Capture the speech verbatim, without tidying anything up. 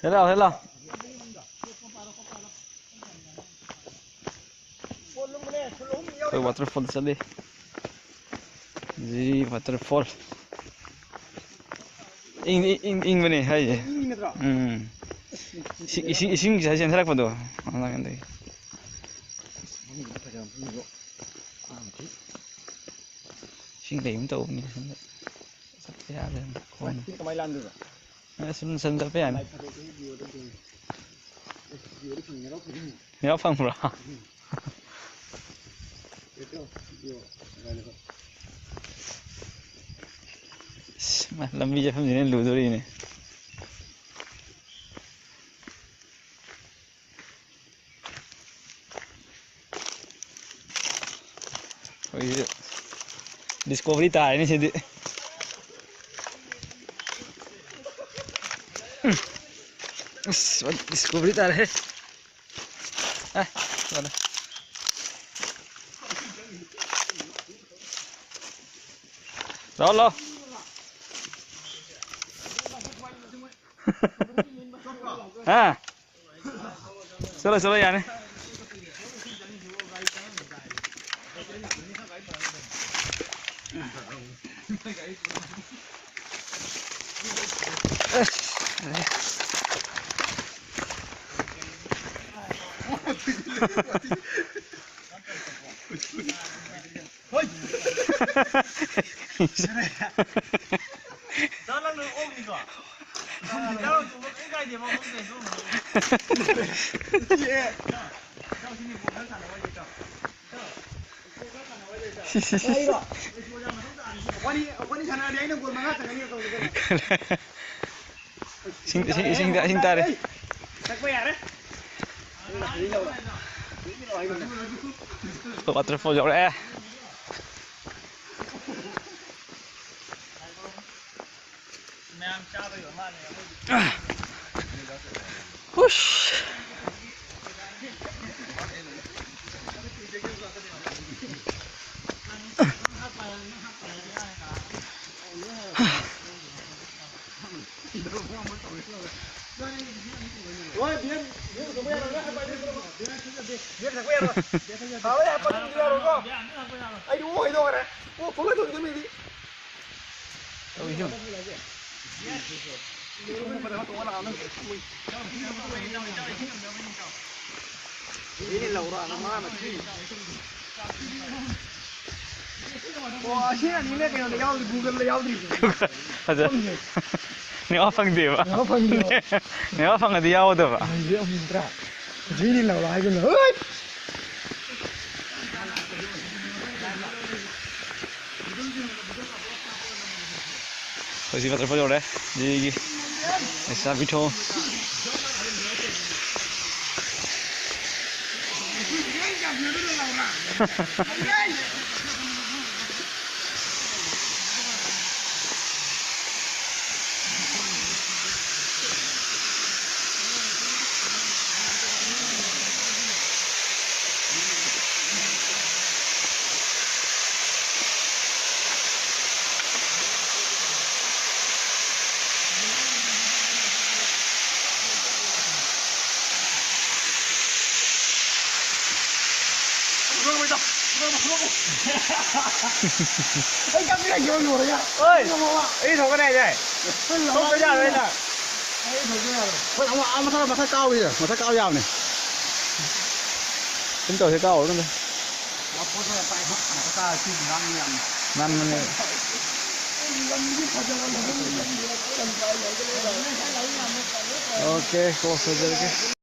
ꯍꯦꯂꯥꯎ, ꯍꯦꯂꯥꯎ꯫ ꯑꯩꯈꯣꯏ waterfall ꯆꯠꯂꯤ꯫ G waterfall꯫ ꯏꯪ, ꯏꯪ, ꯏꯪ, ꯏꯪꯕꯅꯦ ꯍꯥꯏꯁꯦ꯫ ꯏꯪꯉꯤ ꯅꯠꯇ꯭ꯔꯣ? ꯎꯝ꯫ ꯏꯁꯤꯡ, ꯏꯁꯤꯡ, ꯏꯁꯤꯡ ꯉꯁꯥꯏ ꯆꯦꯟꯊꯔꯛꯄꯗꯣ꯫ ꯑꯉꯥꯡꯗꯒꯤ꯫ ꯏꯁꯤꯡ ꯂꯩꯒꯨꯝ ꯇꯧꯕꯅꯤ ꯁꯣꯝꯗ꯫ ꯆꯠꯄ ꯌꯥꯗ꯭ꯔꯦ꯫ ꯈꯣꯡ꯫ ꯁꯤ ꯀꯃꯥꯏ ꯂꯥꯟꯗꯣꯏꯕ? ꯑꯁ, ꯁꯨꯝ, ꯁꯨꯝ ꯆꯠꯄ ꯌꯥꯅꯤ꯫ ꯂꯥꯏ ꯐꯥꯗꯣꯛꯄꯒꯤ view ꯑꯗꯨꯝ ꯌꯦꯡꯉꯤ꯫ ꯑꯦ, view ꯑꯗꯨ ꯐꯪꯉꯦꯔꯣ? ꯐꯪꯉꯦ꯫ ꯌꯥꯝ ꯐꯪꯕ꯭ꯔꯣ? ꯎꯝ꯫ ꯂꯩꯇ꯭ꯔꯣ? View ꯑꯗꯨꯃꯥꯏꯅꯀꯣ꯫ ꯑꯁ, ꯃꯥ ꯂꯝꯕꯤ ꯆꯠꯐꯝꯁꯤꯅ ꯂꯨꯗꯣꯔꯤꯅꯦ꯫ ꯑꯩꯈꯣꯏꯁꯦ discovery ꯇꯥꯔꯦꯅꯦ ꯁꯤꯗꯤ꯫ ꯎꯝ꯫ ꯑꯁ, discovery ꯇꯥꯔꯦꯍꯦ꯫ ꯑꯦ, ꯂꯥꯛꯑꯣ, ꯂꯥꯛꯑꯣ꯫ ꯍꯥ? ꯆꯠꯂꯣ, ꯆꯠꯂꯣ, ꯌꯥꯅꯤ꯫ ꯁꯤ, ꯁꯤ, ꯁꯤ꯫ ꯑꯩꯔꯣ? ꯑꯩꯈꯣꯏꯅꯤ, ꯑꯩꯈꯣꯏꯅꯤ ꯁꯥꯟꯅꯔꯗꯤ ꯑꯩꯅ goal ꯃꯉꯥ ꯆꯟꯒꯅꯤ ꯇꯧꯕꯗꯣ꯫ ꯏꯁꯤꯡ, ꯏꯁꯤꯡ, ꯏꯁꯤꯡ, ꯏꯁꯤꯡ ꯇꯥꯔꯦ꯫ ꯊꯛꯄ ꯌꯥꯔꯦ꯫ Waterfall ꯌꯧꯔꯛꯑꯦ꯫ ꯃꯌꯥꯝ ꯆꯥꯕꯒꯤ ꯑꯣꯏ ꯃꯥꯜꯂꯦ ꯑꯩꯈꯣꯏꯒꯤ꯫ ꯍꯨꯁ꯫ ꯑꯩꯗꯤ ꯑꯣ ꯍꯩꯗꯣꯛꯈ꯭ꯔꯦ꯫ ꯑꯣ ꯐꯨꯜ ꯍꯩꯗꯣꯛꯈꯤꯗꯣꯏ ꯃꯤꯗꯤ꯫ ꯇꯧꯔꯤꯁꯤ ꯌꯦꯡꯉꯨ꯫ ꯑꯣ, ꯑꯁꯤ ꯑꯅꯤꯅꯦ ꯀꯩꯅꯣꯗ ꯌꯥꯎꯗ꯭ꯔꯤ, Google-ꯗ ꯌꯥꯎꯗ꯭ꯔꯤꯁꯦ꯫ ꯐꯖ-, ꯅꯦꯠꯋꯥꯛ ꯐꯪꯗꯦꯕ꯫ ꯅꯦꯠꯋꯥꯛ ꯐꯪꯗꯦꯕ꯫ ꯅꯦꯠꯋꯥꯛ ꯐꯪꯉꯗꯤ ꯌꯥꯎꯗꯕ꯫ ꯐꯪꯗꯦ, ꯐꯪꯗ꯭ꯔꯥ? ꯖꯤꯅꯤ ꯂꯧꯔꯣ ꯍꯥꯏꯒꯨꯝꯅ꯫ ꯍꯣꯏ! ꯍꯧꯖꯤꯛ ꯋꯥꯇꯔꯐꯣꯜ ꯌꯧꯔꯦ꯫ ꯖꯤꯒꯤ ꯂꯩꯁꯥꯕꯤ ꯊꯣꯡ꯫ ꯑꯩ ꯀꯞꯄꯤ ꯂꯩꯈꯤꯕ ꯂꯣꯏꯔꯒ꯫ ꯑꯣꯏ! ꯑꯩ ꯊꯣꯛꯀꯅꯤ ꯍꯥꯏꯗꯥꯏ? ꯊꯣꯛꯄ ꯌꯥꯔꯣꯏ ꯅꯪ꯫ ꯑꯩ ꯊꯣꯛꯄ ꯌꯥꯔꯣꯏ꯫ ꯍꯣꯏ, ꯑꯃꯨꯛ, ꯑꯥ, ꯃꯊꯛ, ꯃꯊꯛ ꯀꯥꯎ ꯌꯥ-, ꯃꯊꯛ ꯀꯥꯎ ꯌꯥꯕꯅꯦ꯫ ꯁꯨꯝ ꯇꯧꯁꯦ, ꯀꯥꯎꯔꯣ ꯑꯗꯨꯝ꯫ ꯃꯊꯛ ꯀꯥ ꯁꯤ ꯉꯥꯡ ꯌꯥꯝ ꯅꯥꯟꯕꯅꯦ꯫ ꯑꯣꯀꯦ, close ꯇꯧꯖꯔꯒꯦ꯫